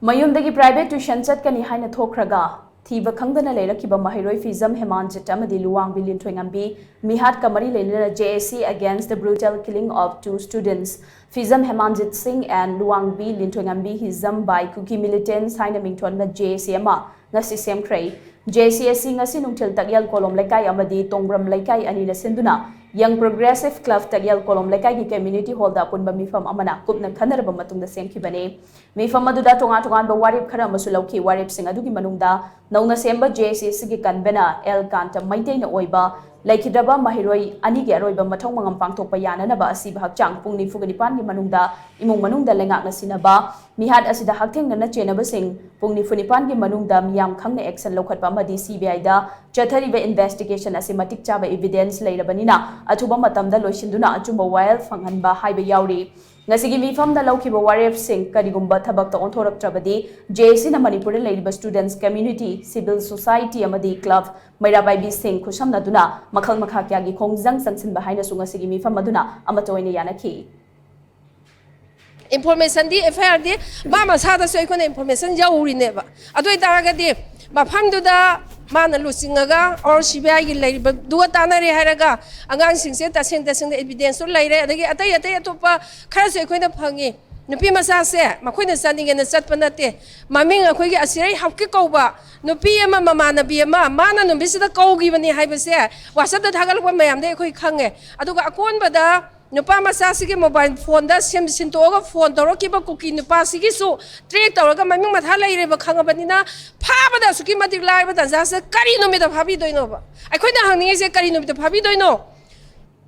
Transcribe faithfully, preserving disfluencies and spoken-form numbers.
ꯃꯌꯨꯝꯗꯒꯤ private tuition ꯆꯠꯀꯅꯤ ꯍꯥꯏꯅ ꯊꯣꯛꯈ꯭ꯔꯒ ꯊꯤꯕ ꯈꯪꯗꯅ ꯂꯩꯔꯛꯈꯤꯕ ꯃꯍꯩꯔꯣꯏ ꯐꯤꯖꯝ ꯍꯦꯃꯥꯟꯖꯤꯠ ꯑꯃꯗꯤ ꯂꯨꯋꯥꯡꯕꯤ ꯂꯤꯟꯊꯣꯏꯉꯝꯕꯤ ꯃꯤꯍꯥꯠꯀ ꯃꯔꯤ ꯂꯩꯅꯅ J A C Against the Brutal Killing of Two Students, Fizam Hemanjit Singh and Luwangbi Linthoingambi Hizam by Kuki Militants ꯍꯥꯏꯅ ꯃꯤꯡꯊꯣꯟꯕ J A C ꯑꯃ ꯉꯁꯤ ꯁꯦꯝꯈ꯭ꯔꯦ꯫ J A C ꯑꯁꯤ ꯉꯁꯤ ꯅꯨꯡꯊꯤꯜ ꯇꯛꯌꯦꯜ ꯀꯣꯂꯣꯝ ꯂꯩꯀꯥꯏ ꯑꯃꯗꯤ ꯇꯣꯡꯕ꯭ꯔꯝ ꯂꯩꯀꯥꯏ ꯑꯅꯤꯅ ꯁꯤꯟꯗꯨꯅ Young Progressive Club ꯇꯛꯌꯦꯜ ꯀꯣꯂꯣꯝ ꯂꯩꯀꯥꯏꯒꯤ community hall ꯗ ꯑꯄꯨꯟꯕ ꯃꯤꯐꯝ ꯑꯃꯅ ꯀꯨꯞꯅ ꯈꯟꯅꯔꯕ ꯃꯇꯨꯡꯗ ꯁꯦꯝꯈꯤꯕꯅꯤ꯫ ꯃꯤꯐꯝ ꯑꯗꯨꯗ ꯇꯣꯉꯥꯟ ꯇꯣꯉꯥꯟꯕ ꯋꯥꯔꯦꯞ ꯈꯔ ꯑꯃꯁꯨ ꯂꯧꯈꯤ꯫ ꯋꯥꯔꯦꯞꯁꯤꯡ ꯑꯗꯨꯒꯤ ꯃꯅꯨꯡꯗ ꯅꯧꯅ ꯁꯦꯝꯕ J A C ꯑꯁꯤꯒꯤ convener ꯑꯦꯜ ꯀꯥꯟꯇ ꯃꯩꯇꯩꯅ ꯑꯣꯏꯕ ꯂꯩꯈꯤꯗ꯭ꯔꯕ ꯃꯍꯩꯔꯣꯏ ꯑꯅꯤꯒꯤ ꯑꯔꯣꯏꯕ ꯃꯊꯧ ꯃꯉꯝ ꯄꯥꯡꯊꯣꯛꯄ ꯌꯥꯅꯅꯕ ꯑꯁꯤꯕ ꯍꯛꯆꯥꯡ ꯄꯨꯡ ꯅꯤꯐꯨꯒ ꯅꯤꯄꯥꯟꯒꯤ ꯃꯅꯨꯡꯗ ꯏꯃꯨꯡ ꯃꯅꯨꯡꯗ ꯂꯩꯉꯥꯛꯅ ꯁꯤꯟꯅꯕ, ꯃꯤꯍꯥꯠ ꯑꯁꯤꯗ ꯍꯛꯊꯦꯡꯅꯅ ꯆꯦꯟꯅꯕꯁꯤꯡ ꯄꯨꯡ ꯅꯤꯐꯨ ꯅꯤꯄꯥꯟꯒꯤ ꯃꯅꯨꯡꯗ ꯃꯤꯌꯥꯝ ꯈꯪꯅ action ꯂꯧꯈꯠꯄ ꯑꯃꯗꯤ C B I ꯗ ꯆꯠꯊꯔꯤꯕ investigation ꯑꯁꯤ ꯃꯇꯤꯛ ꯆꯥꯕ evidence ꯂꯩꯔꯕꯅꯤꯅ ꯑꯊꯨꯕ ꯃꯇꯝꯗ ꯂꯣꯏꯁꯤꯟꯗꯨꯅ ꯑꯆꯨꯝꯕ ꯋꯥꯌꯦꯜ ꯐꯪꯍꯟꯕ ꯍꯥꯏꯕ ꯌꯥꯎꯔꯤ꯫ ꯉꯁꯤꯒꯤ ꯃꯤꯐꯝꯗ ꯂꯧꯈꯤꯕ ꯋꯥꯔꯦꯞꯁꯤꯡ ꯀꯔꯤꯒꯨꯝꯕ ꯊꯕꯛꯇ ꯑꯣꯟꯊꯣꯔꯛꯇ꯭ꯔꯕꯗꯤ J A C ꯅ ꯃꯅꯤꯄꯨꯔꯗ ꯂꯩꯔꯤꯕ students community, civil society ꯑꯃꯗꯤ club, ꯃꯩꯔꯥ ꯄꯥꯏꯕꯤꯁꯤꯡ ꯈꯨꯠꯁꯝꯅꯗꯨꯅ ꯃꯈꯜ ꯃꯈꯥ ꯀꯌꯥꯒꯤ ꯈꯣꯡꯖꯪ ꯆꯪꯁꯤꯟꯕ ꯍꯥꯏꯅꯁꯨ ꯉꯁꯤꯒꯤ ꯃꯤꯐꯝ ꯑꯗꯨꯅ ꯑꯃꯠꯇ ꯑꯣꯏꯅ ꯌꯥꯅꯈꯤ꯫ Information D F I R ꯗꯤ ꯃꯥ ꯃꯁꯥꯗꯁꯨ ꯑꯩꯈꯣꯏꯅ information ꯌꯧꯔꯤꯅꯦꯕ꯫ ꯑꯗꯨ ꯑꯣꯏꯇꯥꯔꯒꯗꯤ ꯃꯐꯝꯗꯨꯗ ꯃꯥꯅ ꯂꯨꯆꯤꯡꯉꯒ or C B I ꯒꯤ ꯂꯩꯔꯤꯕꯗꯨꯒ ꯇꯥꯟꯅꯔꯦ ꯍꯥꯏꯔꯒ ꯑꯉꯥꯡꯁꯤꯡꯁꯦ ꯇꯁꯦꯡ ꯇꯁꯦꯡꯅ evidence ꯁꯨ ꯂꯩꯔꯦ, ꯑꯗꯒꯤ ꯑꯇꯩ ꯑꯇꯩ ꯑꯇꯣꯞꯄ ꯈꯔꯁꯨ ꯑꯩꯈꯣꯏꯅ ꯐꯪꯉꯤ꯫ ꯅꯨꯄꯤ ꯃꯆꯥꯁꯦ ꯃꯈꯣꯏꯅ ꯆꯠꯅꯤꯡꯉꯦꯅ ꯆꯠꯄ ꯅꯠꯇꯦ꯫ ꯃꯃꯤꯡ ꯑꯩꯈꯣꯏꯒꯤ ꯑꯁꯤꯔꯩ ꯍꯥꯞꯀꯤ ꯀꯧꯕ ꯅꯨꯄꯤ ꯑꯃ, ꯃꯃꯥꯟꯅꯕꯤ ꯑꯃ, ꯃꯥꯅ ꯅꯨꯃꯤꯠꯁꯤꯗ ꯀꯧꯈꯤꯕꯅꯤ ꯍꯥꯏꯕꯁꯦ WhatsApp ꯇ ꯊꯥꯒꯠꯂꯛꯄ ꯃꯌꯥꯝꯗꯩ ꯑꯩꯈꯣꯏ ꯈꯪꯉꯦ꯫ ꯑꯗꯨꯒ ꯑꯀꯣꯟꯕꯗ ꯅꯨꯄꯥ ꯃꯆꯥꯁꯤꯒꯤ mobile phone ꯗ ꯁꯤꯝ ꯁꯤꯟꯗꯣꯛꯑꯒ phone ꯇꯧꯔꯛꯈꯤꯕ ꯀꯨꯀꯤ ꯅꯨꯄꯥꯁꯤꯒꯤꯁꯨ track ꯇꯧꯔꯒ ꯃꯃꯤꯡ ꯃꯊꯥ ꯂꯩꯔꯦꯕ ꯈꯪꯉꯕꯅꯤꯅ, ꯐꯥꯕꯗ ꯑꯁꯨꯛꯀꯤ ꯃꯇꯤꯛ ꯂꯥꯏꯕ ꯇꯥꯟꯖꯥꯁꯤꯗ ꯀꯔꯤ ꯅꯨꯃꯤꯠꯇ ꯐꯥꯕꯤꯗꯣꯏꯅꯣꯕ? ꯑꯩꯈꯣꯏꯅ ꯍꯪꯅꯤꯡꯉꯤꯁꯦ ꯀꯔꯤ ꯅꯨꯃꯤꯠꯇ ꯐꯥꯕꯤꯗꯣꯏꯅꯣ?